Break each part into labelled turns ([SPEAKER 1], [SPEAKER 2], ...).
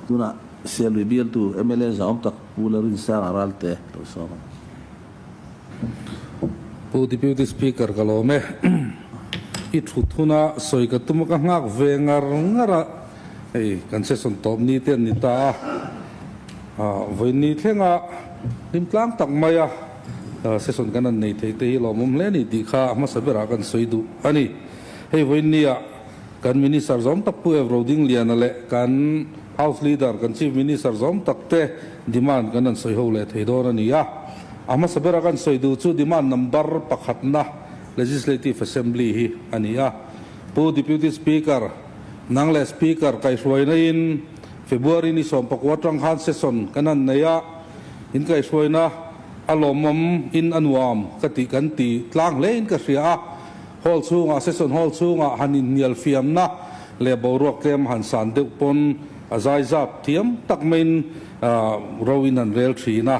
[SPEAKER 1] Tunah Sialui bialtu mla zahawm tak Pu Lalrinsanga Ralte lo sawm ang.
[SPEAKER 2] Pu Deputy Speaker ka lawm e. I thut huna sawi ka tum a ka nghak ve ngar ngar a, hei kan session tawp ni te an ni ta a, vawiin thlenga hlim tlang tak mai a session kan han nei theih te hi lawmawm hle a ni tih kha a hmasa berah kan sawi duh a ni. Hei vawiin nia kan Minister zawm tak Pu Evro Dingliana leh kan House Leader kan Chief Minister zawm tak te demand kan han sawi ho leh thei dawn a ni a. A hmasa bera kan sawi duh chu demand number pakhatna Legislative Assembly hi a ni a. Pu Deputy Speaker, nang leh Speaker kaihhruaina in February ni 19 atang khan session kan han nei a, in kaihhruaina a lawmawm in a nuam ka tih kan ti tlang hle in ka hria a. Hall chhungah, session hall chhungah han inhnial fiamna leh boruak tlem han san deuh pawn a zai zap thiam tak maiin ro in han rel thin a,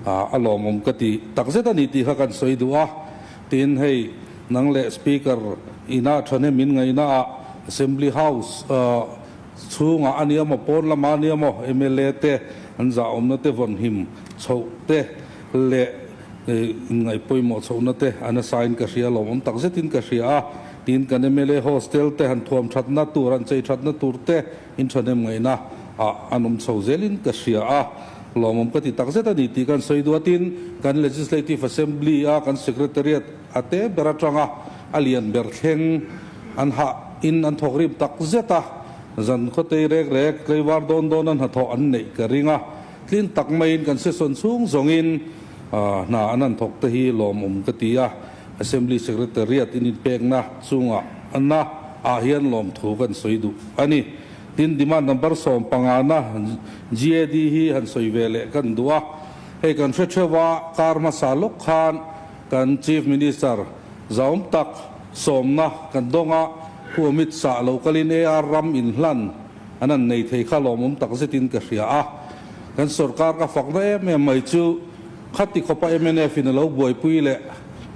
[SPEAKER 2] a lawmawm ka ti takzet a ni tih kha kan sawi duh a. Tin, hei nang leh Speaker ina thahnem in ngaihna ah Assembly House chhungah a nia maw, pawn lamah a nia maw mla te an zahawmna te vawnhim chhoh te leh Inngaihpawimawh chhohna te a nasain ka hria, lawmawm tak zetin ka hria a, tiin kan mla hostel te han thuam thatna tur, han chei thatna tur te in thahnem ngaihna ah an awm chho zelin ka hria a, lawmawm ka ti tak zet a ni tih kan sawi duatin kan Legislative Assembly a kan Secretariat a te ber atanga a lian ber thleng an hah in an thawk rim tak zet a, zan khawtei rek rek tleivar dawn dawn a hnathawh an neih ka ring a. Tlin tak maiin kan session chhung zawngin hna an han thawk te hi lawmawm ka ti a, Assembly Secretariat in inpekna chungah na ah hian lawmthu kan sawi duh a ni. Tin, demand number 15 na GAD hi han sawi ve leh kan duh a, hei kan hre theuh a, kar hmasa lawk khan kan Chief Minister zahawm tak sawmna kan dawng a, Pu Amit Shah lo kalin AR ram inhlan An an nei thei kha lawmawm tak zetin ka hria a, kan sorkar ka fakna em em mai chu khati khawpa mnf in a lo buaipui leh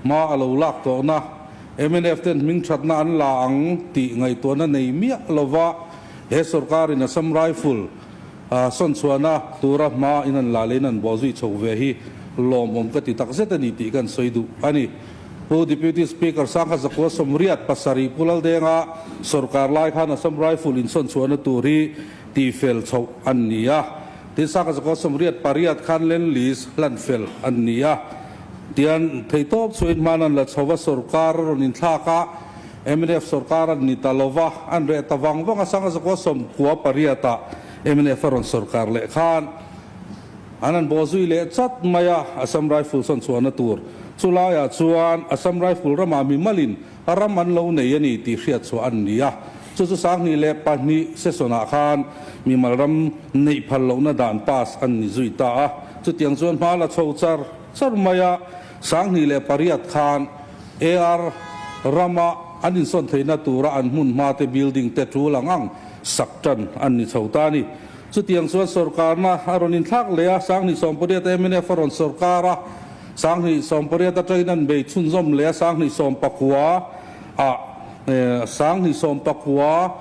[SPEAKER 2] hma a lo lak tawhna, mnf ten hming thatna an la ang tih ngaihtuahna nei miah lova he sorkar in Assam Rifle sawn chhuahna tura hma in an la leh in an bawhzui chho ve hi lawmawm ka ti tak zet a ni tih kan sawi duh a ni. Pu Deputy Speaker Sangha Zakua 87 Pu Laldenga sorkar lai khan Assam Rifle insawn chhuahna tur hi tihfel chhoh an ni a. Tin Sangha Zakua 88 khan Land Lease hlan fel an ni a. Tian theihtawp chhuahin hman an la chho va, sorkar a rawn inthlak a, mnf sorkar an ni ta lo va, an reh ta vang vang a. Sangha Zakua 98 ah mnf a rawn sorkar leh khan An han bawh zui leh chat mai a, Assam Rifle sawn chhuahna tur. Chulaiah chuan Assam Rifle ramah mimalin ram an lo nei a ni tih hriat chhuah an ni a. Chu chu 2002 session-ah khan mimal ram neih phal lohna dan pass an ni zui ta a. Chutiang chuan hma la chho char char mai a, 2008 khan AR rama an insawn theihna tura an hmun hmate building te tul ang ang sak tan an ni chho ta a ni. Chutiang chuan sorkarna a rawn inthlak leh a, 2018 mnf a rawn sorkar a, 2018 atangin an bei chhunzawm leh a, 2019 ah 2019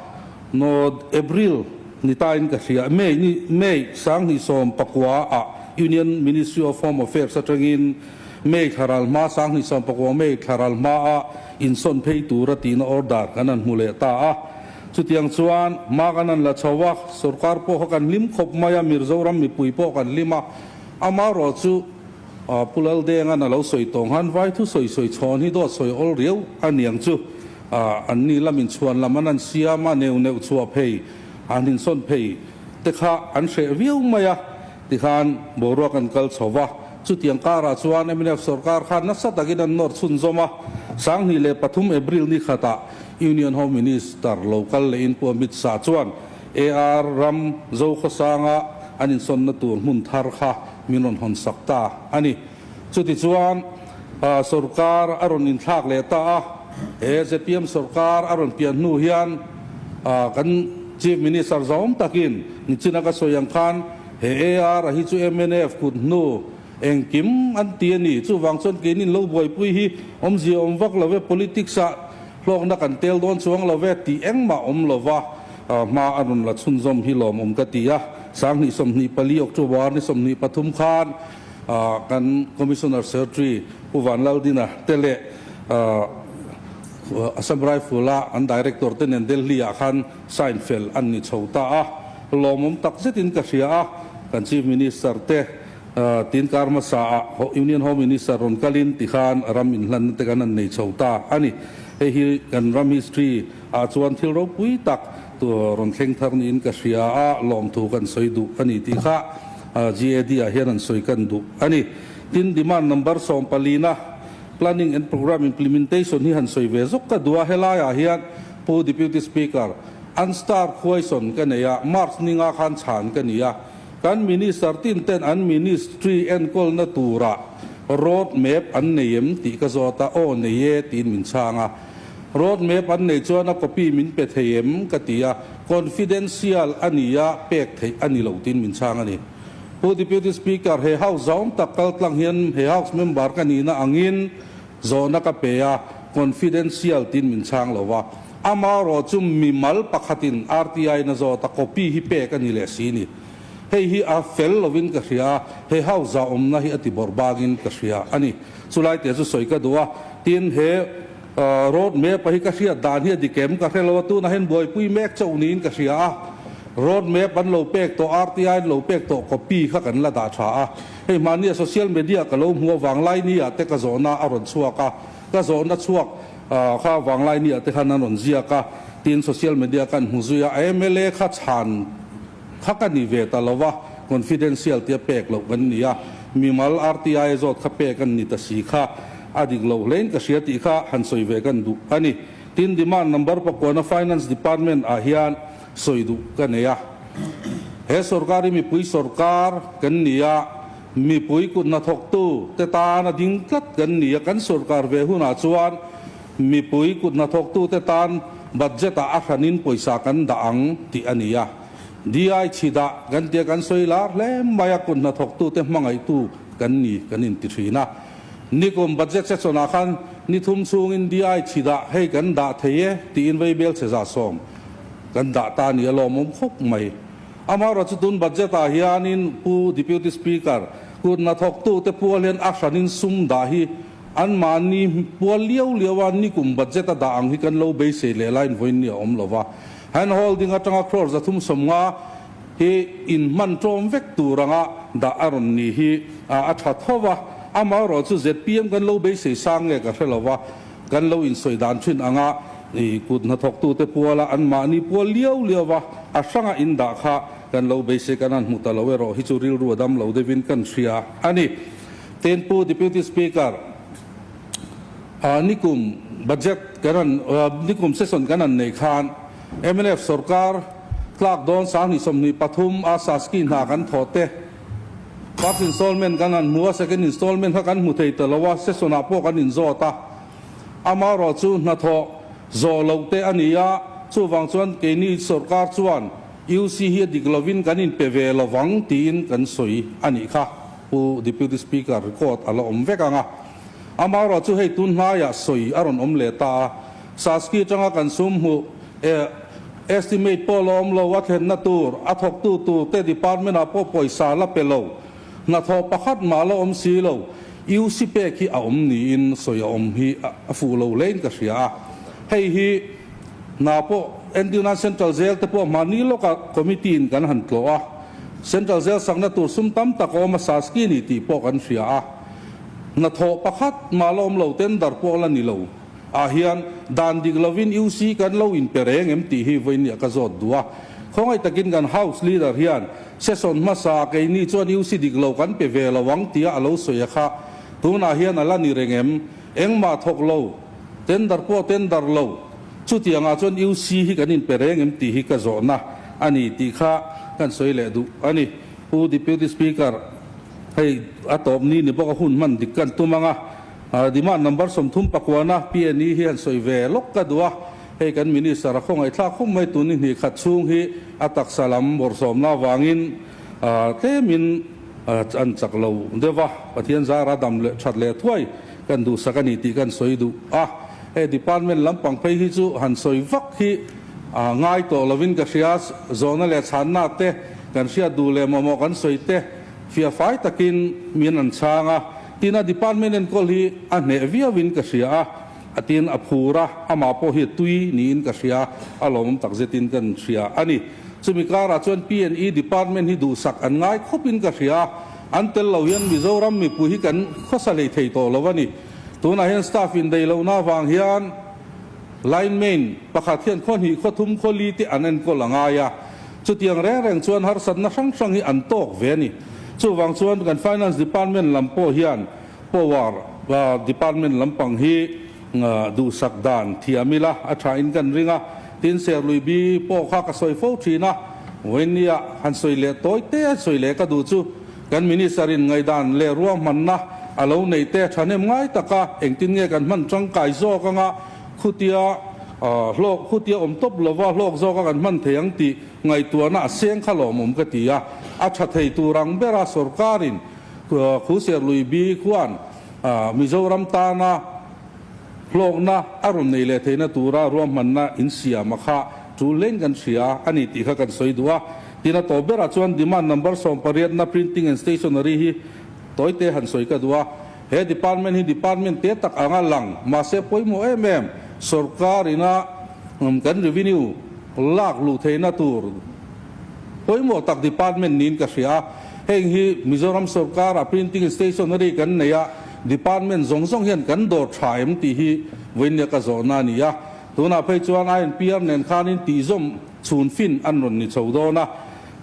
[SPEAKER 2] no April ni tain ka hria, May ni May 2019 ah Union Ministry of Home Affairs atangin May thlaral hma 2019 May thlaral hma ah insawn phei tura tihna order kan han hmu leh ta a. Chutiang chuan hma kan han la chho a, sorkar pawh kha kan hlim khawp mai a, Mirzoram mipui pawh kan hlim a, amaherawh chu Pu Laldenga'n a lo sawi tawng khan vai thu sawi sawi chhawn hi dawt sawi awl riau a niang chu an ni lamin chhuan lam an han siam a, neu neuh chhuah phei an insawn phei te kha an hreh viau mai a, tikhan boruak an kal chho va. Chutiang karah chuan mnf sorkar khan nasa takin an nawr chhunzawm a, 2003 April ni khatah Union Home Minister lo kal leh in Pu Amit Shah chuan AR ram Zokhawsanga an insawnna tur hmun thar kha min rawn hawn sak ta a ni. Chutichuan sorkar a rawn inthlak leh ta a, he zpm sorkar a rawn pian hnu hian kan Chief Minister zawm takin nichina ka sawi ang khan he AR a hi chu mnf kut hnu Engkim an ti a ni. Chuvang chuan keinin lo buaipui hi awmzia awm vak lo ve, politics ah hlawkna kan tel dawn chuang lo ve tih engmah awm lo va. hma a rawn la chhunzawm hi lawmawm ka ti a. 2024 October ni 23 khan kan Commissioner Secretary Pu Vanlaldina te leh Assam Rifle-a an Director te nen Delhi-ah khan sign fel an ni chho ta a. Lawmawm tak zetin ka hria a, kan Chief Minister te tin kar hmasa-ah Union Home Minister rawn kalin tikhan ram inhlanna te kan han nei chho ta a ni. Hei hi kan ram history ah chuan thil ropui tak rawn thleng thar niin ka hria a, lawmthu kan sawi duh a ni tih kha GAD ah hian an sawi kan duh a ni. Tin, demand number sawmpalina Planning and Programme Implementation hi han sawi ve zawk ka duh a, helaiah hian Pu Deputy Speaker, an star question ka nei a, March ninga khan chhan ka ni a, kan Minister tin ten an Ministry enkawlna turah road map an nei em tih ka zawt a, aw nei e tiin min chhang a. Road map an nei chuan a copy min pe thei em ka ti a, confidential a ni a, pek theih a ni lo tiin min chhang a ni. Pu Deputy Speaker, he House zawng tak kal tlang hian he House member ka nihna angin zawhna ka pe a, confidential tiin min chhang lo va. Amaherawh chu mimal pakhatin RTI na zawt a copy hi pek a ni leh si ni. Hei hi a fel lovin ka hria a, he House zahawmna hi a ti bawrh bangin ka hria a ni. Chulai te chu sawi ka duh a, tin he road map a hi ka hriat dan hi a dik em ka hre lo a, tunah hian buaipui mek chauh niin ka hria a, road map an lo pek tawh, RTI an lo pek tawh copy kha kan la dah tha a, hei mahnia social media ka lo hmu a Vanglaini ah te ka zawhna a rawn chhuak a, ka zawhna chhuak kha Vanglaini ah te khan an rawn ziak a, tin social media kan hmu zui a, mla kha chhan Kha ka ni ve ta lo va, confidential tia pek loh kan ni a, mimal RTI zawt kha pek an ni ta si kha a dik lo hlein ka hria tih kha han sawi ve kan duh a ni. Tin, demand number pakuana Finance Department ah hian sawi duh ka nei a. He sorkar hi mipui sorkar kan ni a, mipui kut hnathawktu te tan a ding tlat kan ni a, kan sorkar ve hunah chuan mipui kut hnathawktu te tan budget ah a hranin pawisa kan dah ang tih a ni a. DI chhi dah kan tia kan sawi lar hle mai a, kut hnathawktute hmangaihtu kan ni kan inti thin a. Nikum budget session ah khan ni thum chhungin DI chhi dah hei kan dah thei e tiin veibel chhe 110 kan dah ta ni a lawmawm khawp mai. Amaherawh chu tun budget ah hianin Pu Deputy Speaker, kut hnathawktute pual hian a hranin sum dah hi Anmahni pual liau liau a nikum budget a dah ang hi kan lo beisei leh laiin vawiin ni a awm lo va. Hand holding atanga crore 350 hi in hman tawm vek tur anga dah a rawn ni hi a tha tho va. Amaherawh chu zpm kan lo beisei sang nge ka hre lo va, kan lo insawi dan thin anga i kut hnathawktute puala anmahni pual liau liau va a hranga in dah kha kan lo beisei kan han hmu ta lo erawh hi chu rilru a dam lo deuhin kan hria a ni. Tin Pu Deputy Speaker, nikum budget kan han, nikum session kan han nei khan mnf sorkar tlak dawn 2023 a Saski hna kan thawh te, first installment kan han hmu a, second installment kha kan hmu thei ta lo a, session ah pawh kan inzawt a, amaherawh chu hnathawh zawh loh te a ni a, chuvang chuan keini sorkar chuan UC hi a dik lovin kan inpe ve lovang tiin kan sawi a nih kha. Pu Deputy Speaker record a la awm vek ang a. Amaherawh chu hei tun hnaiah sawi a rawn awm leh ta a. Saski atanga kan sum hmuh eh estimate pawh la awm lo, a thlenna tur, a thawktu tur te department ah pawh pawisa la pe lo, hnathawh pakhat mah la awm si lo, UC pek hi a awm niin sawi a awm hi a fuh lo hlein ka hria a. Hei hi hna pawh Entirnan Central Jail te pawh hmani lawkah committee in kan han tlawh a. Central Jail sakna tur sum tam tak a awm a, Saski ni tih pawh kan hria a. Hnathawh pakhat mah la awm lo, tender pawh la ni lo ah hian dan dik lovin UC kan lo inpe reng em tih hi vawinia ka zawt duh a. Khawngaih takin kan House Leader hian session hmasa keini chuan UC dik lo kan pe ve lo ang tia a lo sawi a kha tunah hian a la ni reng em? Engmah thawk lo, tender pawh tender lo. Chutiangah chuan UC hi kan inpe reng em tih hi ka zawhna a ni tih kha kan sawi leh duh a ni. Pu Deputy Speaker, hei a tawp ni ni bawk a hun hman dik kan tum ang a, demand number 39 na PNE hi han sawi ve lawk ka duh a, hei kan Minister a khawngaihthlak khawp mai tun ni hnih khat chhung hi a taksa lam bawrhsawmna avangin tlemin an chak lo deuh a, Pathian zara dam leh that leh thuai kan duhsak a ni tih kan sawi duh a. Hei department lampang phei hi chu han sawi vak hi Ngai tawh lovin ka hria, zawhna leh chhanna te kan hriat duh leh mamawh kan sawi te fiah fai takin min an chhang a, tin a department enkawl hi a hneh viauin ka hria a, a tin a phur a, amah pawh hi a tui niin ka hria, a lawmawm tak zetin kan hria a ni. Chumi karah chuan P&E department hi duhsak an ngai khawpin ka hria a, an tel lo hian Mizoram mipui hi kan khawsa hlei thei tawh lo a ni. Tunah hian staff indaihlohna avang hian Lineman pakhat hian khaw hnih, khaw thum, khaw li te an enkawl a ngai a. Chutiang reng reng chuan harsatna hrang hrang hi an tawk ve a ni. Chuvang chuan kan Finance Department lam pawh hian Power Department lampang hi duhsak dan thiam ila a tha in kan ring a. Tin, Serlui bi pawh kha ka sawi fo thin a, vawinia han sawi leh tawi te a sawi leh ka duh chu kan Minister in ngaihdan leh ruahmanna a lo neih te thahnem ngai taka engtin nge kan hman tangkai zawk anga khutia hlawk khutia awm tawp lova hlawk zawka kan hman thei ang tih ngaihtuahna a seng kha lawmawm ka ti a. A tha thei tur ang bera sorkarin Khuserlui bi khuan Mizoram tana Hlawkna a rawn nei leh theihna tura ruahmanna insiam a kha tul leng kan hria a ni tih kha kan sawi duh a. Tin a tawp berah chuan demand number sawmpariatna printing and stationery hi tawite han sawi ka duh a. He department hi department te tak anga lang mahse pawimawh em em sorkar ina kan revenue lak luh theihna tur pawimawh tak department niin ka hria a. Heng hi Mizoram sorkara printing and stationery kan nei a, department zawng zawng hian kan dawr tha em tih hi vawinia ka zawhna a ni a. Tunah phei chuan INPR nen khanin tihzawm chhun fin an rawn ni chho dawn a.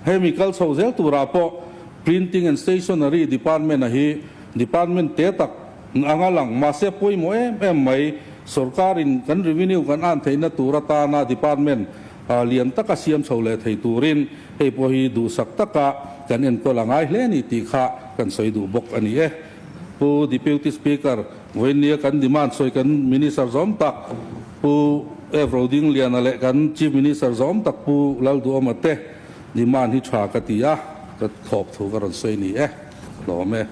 [SPEAKER 2] Hemi kal chho zel turah pawh printing and stationery department a hi department te tak anga lang mahse pawimawh em em mai sorkarin kan revenue kan an theihna tur atana department lian taka siam chho leh thei turin hei pawh hi duhsak taka kan enkawl a ngai hle a ni tih kha kan sawi duh bawk a ni e. Pu Deputy Speaker, vawinia kan demand sawi kan Minister zawm tak Pu F. Rodingliana leh kan Chief Minister zawm tak Pu Lalduhawma te demand hi tha ka ti a, ka thawp thu ka rawn sawi ni e. Hlawm e.